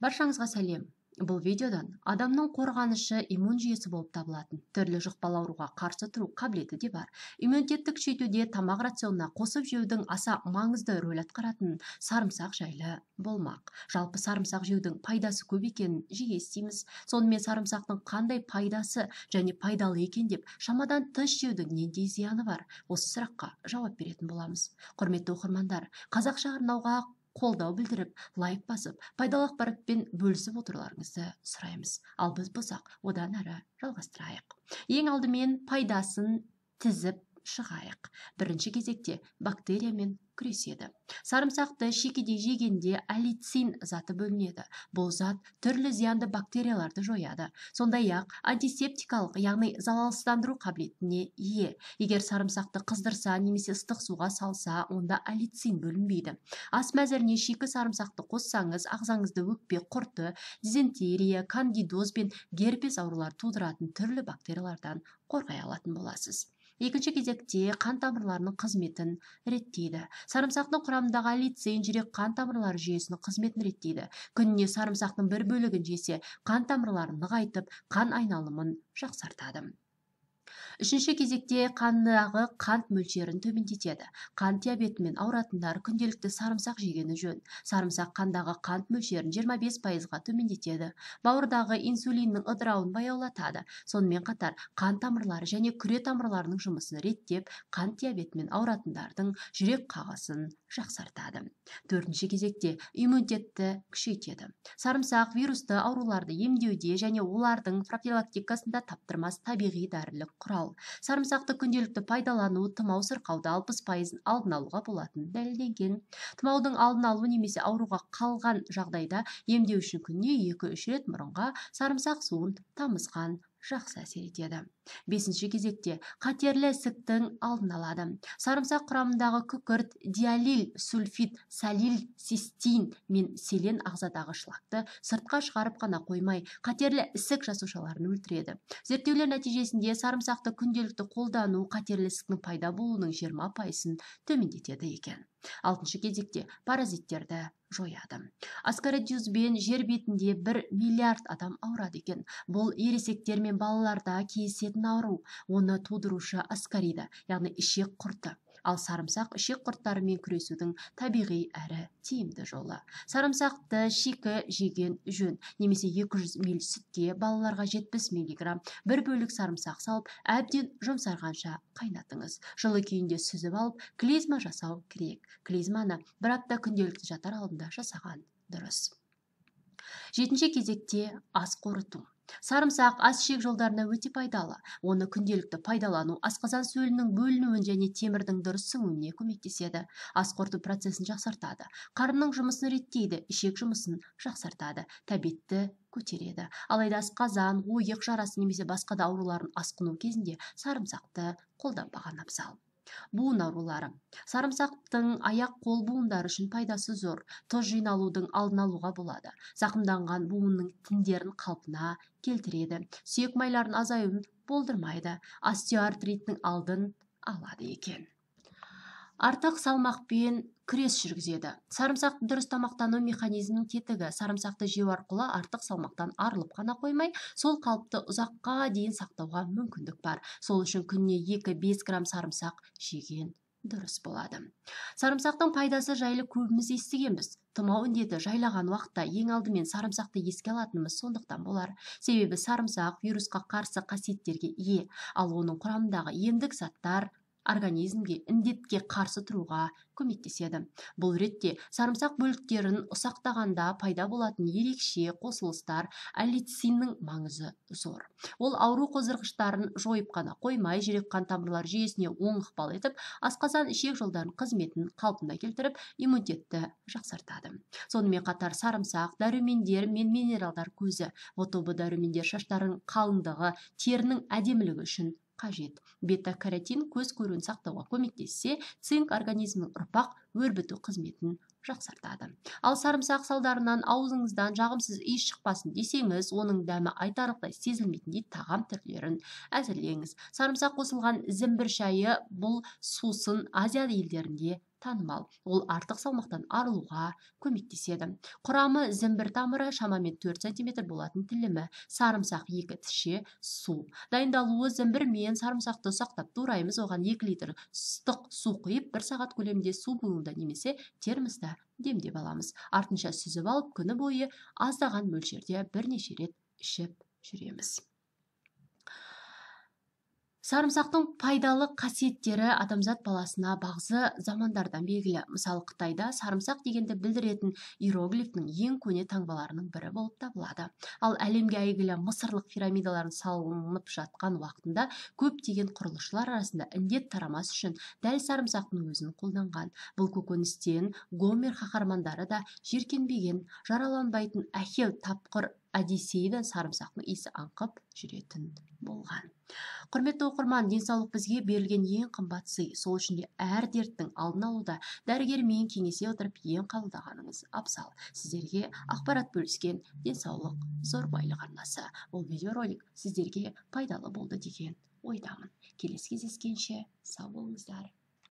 Баршаңызға сәлем. Бұл видеодан адамның қорғанышы иммун жүйесі болып табылатын түрлі жұқпалы ауруға қарсы тұру қабілеті де бар. Иммунитетті күшейтуде тамақ рационына қосып жеудің аса маңызды рөл атқаратын сарымсақ жайлы болмақ. Жалпы сарымсақ жеудің пайдасы көп екенін жиі естиміз. Сонымен сарымсақтың қандай пайдасы және пайдалы екен деп шамадан тыс жеудің нендей зияны бар? Осы сұраққа жауап беретін боламыз. Құрметті оқырмандар, қазақша арнауға қолдау білдіріп, лайк басып, пайдалы ақпаратпен бөлісіп отыруларыңызды сұраймыз. Ал біз болсақ, одан әрі жалғастырайық. Ең алдымен пайдасын тізіп шығайық. Бірінші кезекте бактериямен күреседі. Сарымсақты шикідей жегенде аллицин заты бөлінеді. Бұл зат түрлі зиянды бактерияларды жояды. Сондай-ақ антисептикалық, яғни залалсыздандыру қабілетіне ие. Егер сарымсақты қыздырса немесе ыстық суға салса, онда аллицин бөлінбейді. Ас мәзіріне шикі сарымсақты қоссаңыз, ағзаңызды өкпе құрты, дизентерия, кандидоз бен герпес аурулар тудыратын түрлі бактериялардан қорғай алатын боласыз. Екінші кезекте қан тамырларының қызметін реттейді. Сарымсақтың құрамындағы аллицин жүрек қан тамырлары жүйесінің қызметін реттейді. Күніне сарымсақтың бір бөлігін жесе, қан тамырларын нығайтып, қан айналымын жақсартады. Үшінші кезекте қандағы қант мөлшерін төмендетеді. Қант диабетімен ауыратындар күнделікті сарымсақ жегені жөн. Сарымсақ қандағы қант мөлшерін 25%-ға төмендетеді. Бауырдағы инсулиннің ыдырауын баяулатады. Сонымен қатар қан тамырлары және күре тамырларының жұмысын реттеп, қант диабетімен ауыратындардың жүрек қағысын жақсартады. Төртінші кезекте иммунитетті күшейтеді. Сарымсақ вирусты ауруларды емдеуде және олардың профилактикасында таптырмас табиғи дәрілік құрал. Сарымсақты күнделікті пайдалану тұмау сырқауды 60%-ын алдын алуға болатын дәлелденген. Тұмаудың алдын алу немесе ауруға қалған жағдайда емдеу үшін күніне 2-3 рет мұрынға сарымсақ суын тамызған жақсы әсер етеді. Бесінші кезекте қатерлі ісіктің алдын алады. Сарымсақ құрамындағы күкірт, диалил, сульфид, салил, цистин мен селен ағзадағы шлакты сыртқа шығарып қана қоймай, қатерлі ісік жасушаларын өлтіреді. Зерттеулер нәтижесінде сарымсақты күнделікті қолдану қатерлі ісіктің пайда болуының 20%-ын төмендетеді екен. Алтыншы кезекте паразиттерді жояды. Аскаридиозбен жер бетінде 1 миллиард адам ауырады екен. Бұл ересектер мен балаларда кездесетін ауру. Оны тудырушы аскарида, яғни ішек құрты. Ал сарымсақ ішек құрттарымен күресудің табиғи әрі тиімді жолы. Сарымсақты шикі жеген жөн, немесе 200 мл сүтке балаларға 70 мг бір бөлік сарымсақ салып, әбден жұмсарғанша қайнатыңыз. Жылы күйінде сүзіп алып, клизма жасау керек. Клизманы бір апта күнделікті жатар алдында жасаған дұрыс. Жетінші кезекте ас қорыту. Сарымсақ ас ішек жолдарына өте пайдалы. Оны күнделікті пайдалану асқазан сөлінің бөлінуін және темірдің дұрыс сіңуіне көмектеседі. Ас қорыту процесін жақсартады. Қарынның жұмысын реттейді, ішек жұмысын жақсартады, тәбетті көтереді. Алайда асқазан, ойық жарасы немесе басқа да аурулардың асқыну кезінде сарымсақты қолданбаған абзал. Буын аурулары. Сарымсақтың аяқ-қол буындары үшін пайдасы зор. Тұз жиналудың алдын алуға болады. Зақымданған буынның тіндерін қалпына келтіреді. Сүйек майларын азаюын болдырмайды. Остеоартриттің алдын алады екен. Артық салмақпен күрес жүргізеді. Сарымсақты дұрыс тамақтану механизмінің тетігі. Сарымсақты жеу арқылы артық салмақтан арылып қана қоймай, сол қалыпты ұзаққа дейін сақтауға мүмкіндік бар. Сол үшін күніне 2-5 грамм сарымсақ жеген дұрыс болады. Сарымсақтың пайдасы жайлы көбіміз естігенбіз. Тұмау індеті жайлаған уақытта ең алдымен сарымсақты еске алатынымыз сондықтан болар. Себебі сарымсақ вирусқа қарсы қасиеттерге ие, ал оның құрамындағы емдік заттар организмге індетке қарсы тұруға көмектеседі. Бұл ретте сарымсақ бөліктерін ұсақтағанда пайда болатын ерекше қосылыстар аллициннің маңызы зор. Ол ауру қоздырғыштарын жойып қана қоймай, жүрек қан тамырлар жүйесіне оң ықпал етіп, асқазан ішек жолдарының қызметін қалпына келтіріп, иммунитетті жақсартады. Сонымен қатар сарымсақ дәрумендер мен минералдар көзі. В тобы дәрумендер шаштардың қалыңдығы, терінің әдемілігі үшін қажет. Бета-каротин көз көруін сақтауға көмектессе, цинк организмнің ұрпақ өрбіту қызметін жақсартады. Ал сарымсақ салдарынан аузыңыздан жағымсыз иіс шықпасын десеңіз, оның дәмі айтарлықтай сезілмейтіндей тағам түрлерін әзірлеңіз. Сарымсақ қосылған зімбір шайы бұл сусын Азия елдерінде танымал. Ол артық салмақтан арылуға көмектеседі. Құрамы: зімбір тамыры шамамен 4 см болатын тілімі, сарымсақ 2 тісше, су. Дайындалуы: зімбір мен сарымсақты ұсақтап тураймыз, оған 2 литр ыстық су құйып, 1 сағат көлемінде су буында немесе термоста демдеп аламыз. Артынша сүзіп алып, күні бойы аздаған мөлшерде бірнеше рет ішіп жүреміз. Сарымсақтың пайдалы қасиеттері адамзат баласына бағзы замандардан белгілі. Мысалы, Қытайда сарымсақ дегенді білдіретін иероглифтің ең көне таңбаларының бірі болып табылады. Ал әлемге әйгілі мысырлық пирамидалардың салынып жатқан уақытында көптеген құрылысшылар арасында індет тарамас үшін дәл сарымсақтың өзін қолданған. Бұл көкөністен Гомер қаһармандары да жиіркенбеген, жараланбайтын Ахилл тапқыр Одиссейден сарымсақтың иісі аңқып жүретін болған. Құрметті оқырман, денсаулық бізге берілген ең қымбат сый. Сол үшін де әр дерттің алдын алуда дәрігермен кеңесе отырып ем қабылдағаныңыз абзал. Сіздерге ақпарат бөліскен Денсаулық зор байлық арнасы. Бұл видеоролик сіздерге пайдалы болды деген ойдамын. Келесі кездескенше сау болыңыздар.